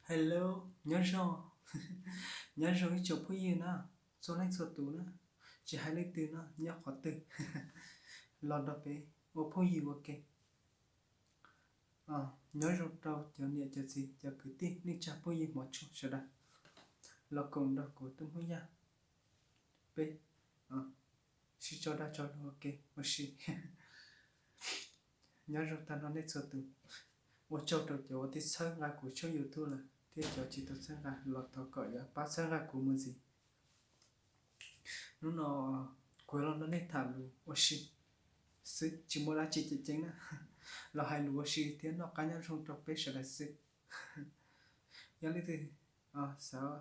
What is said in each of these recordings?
Hello, nyob zoo, nyob zoo ib tsoom phooj ywg na, txhua leej txhua tus na, tsis hais leej twg no nyob qhov twg los nrog peb ua phooj ywg ua ke. Nyob zoo rau cov niam cov txiv cov kwv tij neej tsa phooj ywg hmov tshua sawv daws los koom nrog kuv tub Hmoob Yaj peb sib tso dag tso luag ua ke ua si. Nyob zoo tag nrho nej txhua tus. Ua tsaug rau cov uas twb txhawb nqa kuv tshooj YouTube lawm thiab cov tsis tau txhawb nqa los thov kom yuav pab txhawb nqa kuv mus ntxiv. Hnub no kuv yuav los nrog nej tham lus ua si xwb, tsis muaj dab tsi tseem ceeb na, los hais lus ua si thiab noj qab nyob zoo rau peb sawv daws xwb. Yog leej twg xav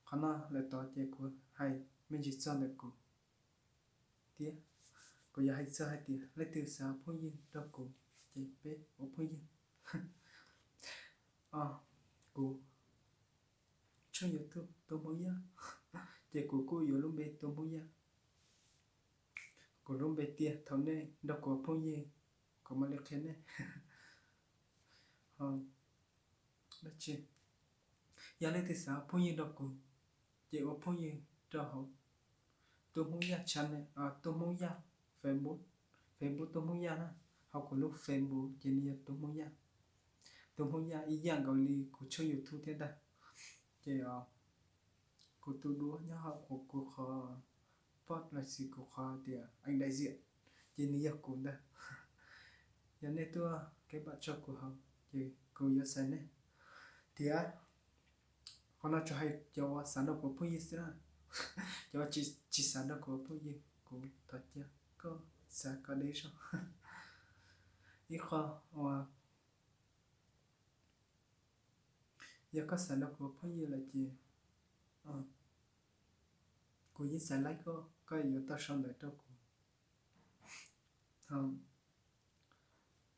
qhov no lawm tod ces kuv hais me ntsis txog ntawm kuv thiab. Kuv yuav hais txog hais tias leej twg xav ua phooj ywg nrog kuv ces peb ua phooj ywg. Kuv tshooj YouTube Tub Hmoob Yaj, ces kuv kuj yuav lub npe Tub Hmoob Yaj. Kuv lub npe tiag, thaum nej nrog kuv ua phooj ywg kuv mam li qhia nej. Yog leej twg xav ua phooj ywg nrog kuv ces ua phooj ywg rau hauv Tub Hmoob Yaj channel, Tub Hmoob Yaj Facebook, Facebook Tub Hmoob Yaj na. Hauv kuv lub Facebook ces nws yog Tub Hmoob Yaj, Tub Hmoob Yaj ib yam nkaus li kuv tshooj YouTube thiab ntag. Ces kuv tus duab nyob hauv kuv qhov post los sis kuv qhov tias ảnh đại diện ces nws yog kuv ntag. Yog nej tuaj kev pam tso kuv hauv ces kuv yuav xaiv nej thiab. Qhov no tsuas hais cov uas xav nrog kuv ua phooj ywg xwb na. Cov uas tsis xav nrog kuv ua phooj ywg kuv thov caw koj xav kom deb zog. Ib qho uas yog koj xav nrog kuv ua phooj ywg lawm ces kuv yeej xaiv laib koj, koj yuav tau sau ntawv rau kuv.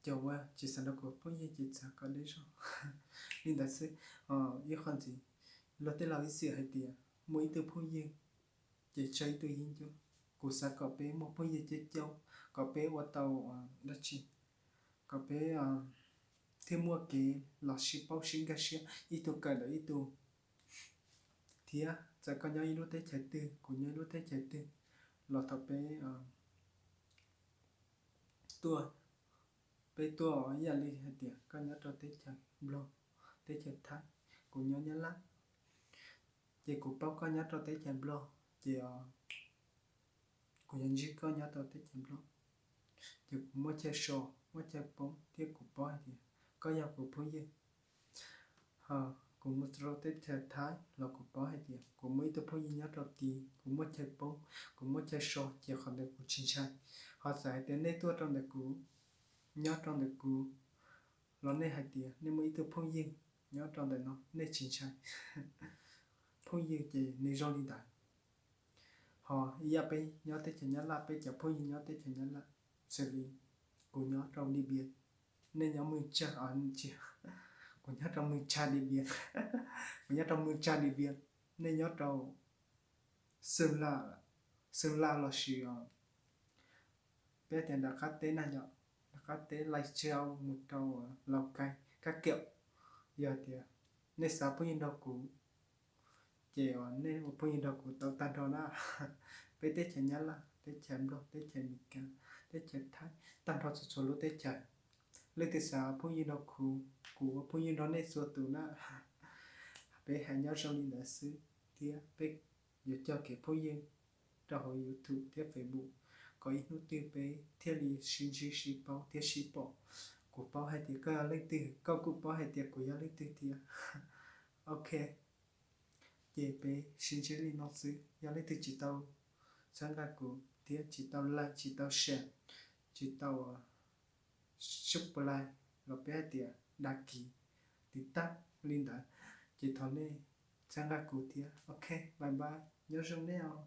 Cov uas tsis xav nrog kuv ua phooj ywg ces xav kom deb zog li ntawd xwb. Ib qho ntxiv, luag tej laus ib txwm hais tias muaj ib tug phooj ywg ces tsawg ib tug yeeb ncuab. Kuv xav kom peb muaj phooj ywg coob coob, kom peb ua tau dab tsi, kom peb thiaj muaj kev los sib paub sib nkag siab ib tug kawm ntawm ib tug. Thiab txawm koj nyob ib lub teb chaws twg, kuv nyob ib lub teb chaws twg, los thaum peb tuaj, peb tuaj ib yam li hais tias koj nyob rau teb chaws Nplog, teb chaws Thaib, kuv nyob Nyab Laj, ces kuv paub koj nyob rau teb chaws Nplog, ces kuv yuav ntsib koj nyob rau teb chaws Nplog, ces kuv muaj chaw so, muaj chaw poob thiab kuv paub hais tias koj yog kuv phooj ywg. Ho kuv mus rau teb chaws Thaib los kuv paub hais tias kuv muaj ib tug phooj ywg nyob rau tid, kuv muaj chaw poob, kuv muaj chaw so, ces qhov ntawd kuv tsis ntshai. Ho txawm hais tias nej tuaj rau ntawm kuv, nyob rau ntawm kuv, los nej hais tias nej muaj ib tug phooj ywg nyob rau ntawm no, nej tsis ntshai. Phooj ywg ces nws zoo li ntawd. Ho ib yam peb nyob teb chaws Nyab Laj, peb cov phooj ywg nyob teb chaws Nyab Laj, xws li kuv nyob rau Điện Biên, nej nyob Mường Chà, kuv nyob rau Mường Chà Điện Biên, kuv nyob rau Mường Chà Điện Biên, nej nyob rau Sơn La, Sơn La los sis peb tias nram qab teb na yom, nram qab teb Lai Châu mus rau Lào Cai, Kab Kiaum. Yog tias nej xav phooj ywg nrog kuv, ces nej ua phooj ywg nrog kuv tau tag nrho na. Peb teb chaws Nyab Laj, teb chaws Nplog, teb chaws Amelikas, teb chaws Thaib, tag nrho txhua txhua lub teb chaws. Leej twg xav phooj ywg nrog kuv, kuv ua phooj ywg nrog nej txhua tus na. Peb hais nyob zoo li ntawd xwb, thiab peb yuav cog kev phooj ywg rau hauv YouTube thiab Facebook, kom ib hnub twg peb thiaj li sib ntsib sib paub thiab sib pom. Kuv paub hais tias koj yog leej twg, koj kuj paub hais tias kuv yog leej twg thiab. Ok, ces peb sib ntsib li no xwb. Yog leej twg tsis tau txhawb nqa kuv thiab tsis tau like, tsis tau share, tsis tau subscribe, los peb hais tias đăng ký, tiv tauj li ntawd, ces thov nej txhawb nqa kuv thiab. Ok, bye bye, nyob zoo nej os.